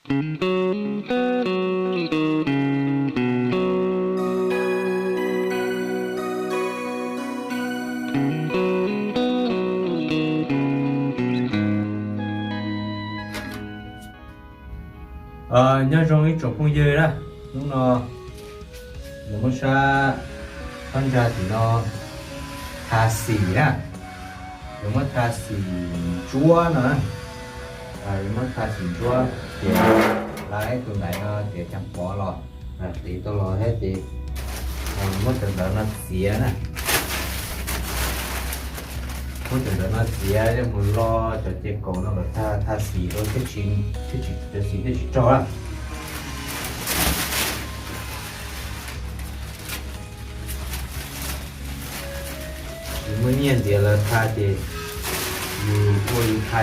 Nyob zoo ib tsoom phooj ywg na, hnub no yuav muab sab phab ntsa tim no tha xim na, yuav muab tha xim ntsuab no, yuav muab tha xim ntsuab ces lawv tus ntaiv no tias Caas Pov los qiv tau los thiab ces muab cov ntawv no txiav na. Muab cov ntawv no txiav coj mus lo cov ce kaus no kom tha xim rau thiaj tsis, cov xim thiaj tsis raug na. Yus muaj nyiaj ntxias lawv tha ces yus ua yus tha.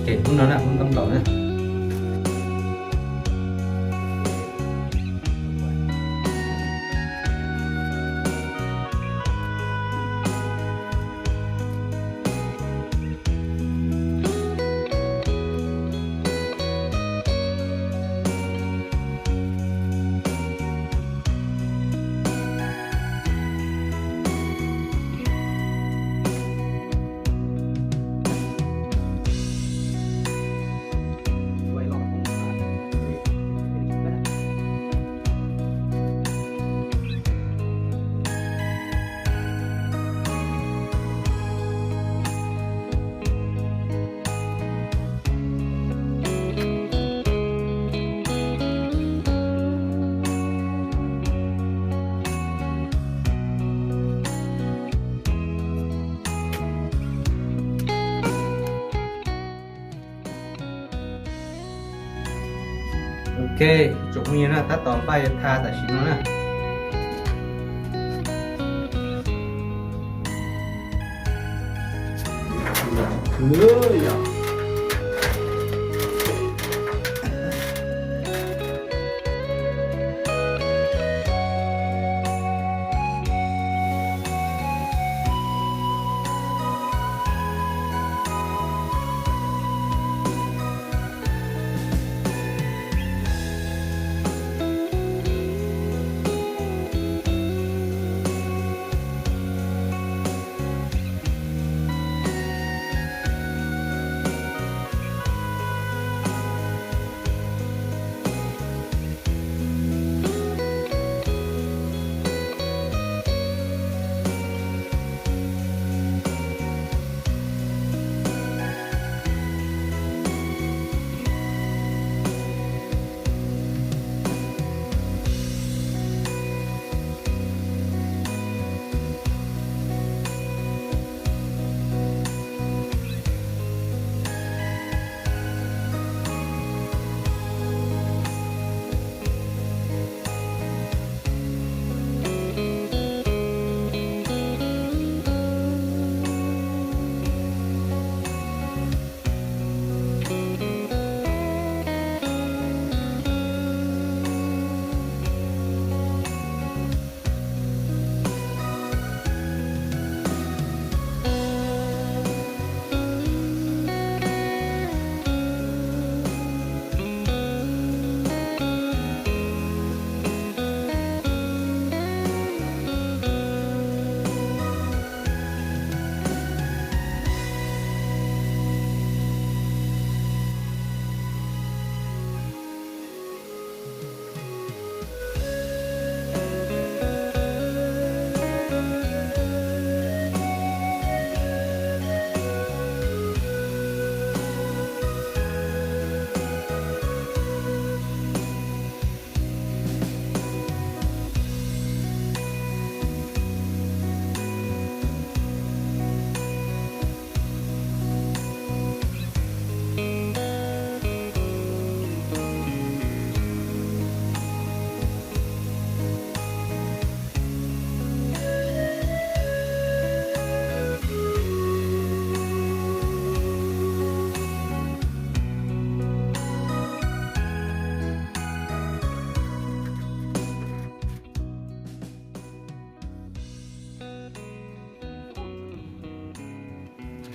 Ces hnub no na, hnub ntaub ntaus na. Ok, tsoom phooj ywg na, tab tom npaj yuav tha tam sim no na.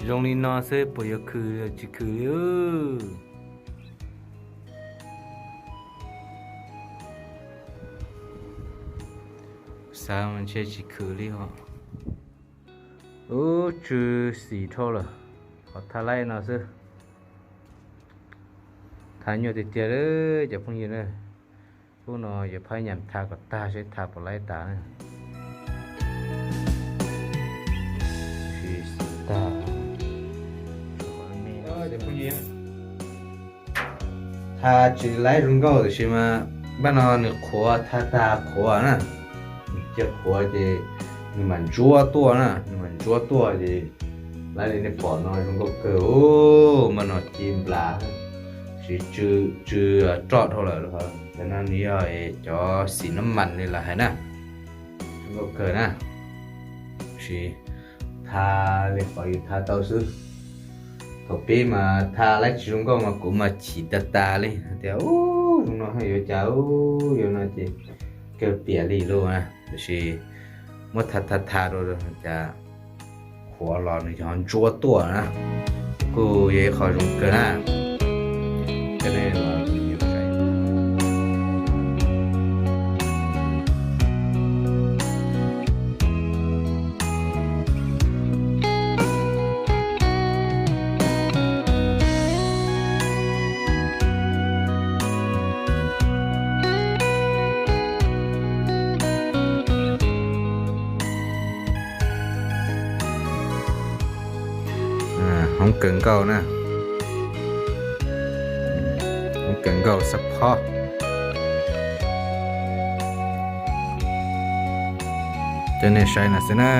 Zoo li no xwb puas yuav khwm tsis khwm li. Xav mas ntshe tsis khwm li ho. Ub, tsw xim dhau lawm. Qhov tha laib no xwb. Tha nyuaj tiag tiag li cov phooj ywg na. Hnub no yuav phab nyam tha kom tag seb tha puas laib tas na. Xim tag. Tha tsis laib zoo nkauj tiam sis mas npaj no nws qhuav, tha tag qhuav na. Nws cia qhuav ces nws mam ntsuab tuaj na, nws mam ntsuab tuaj ces laib li nej pom no zoo nkauj kawg. Npaj no ci nplas, sis tsw, tsw roj dhau lawm. Cov no nws yog cov xim nab mas li lawv hais na. Zoo nkauj kawg na. Sis tha li qhov yus tha tau xwb. Thaum pib mas tha laib tsis zoo nkauj mas kuv mas chim tas tas li hais tias ub, zoo no yuav cas ub, yuav no ces kawg piam li lauj na. Tiam sis muab tha tha tha rau cas qhuav los nws ho ntsuab tuaj na, kuj yog ib qho zoo kawg na. Hoob kawg nkauj na, hoob kawg nkauj xab phob. Coj nej saib no xwb na.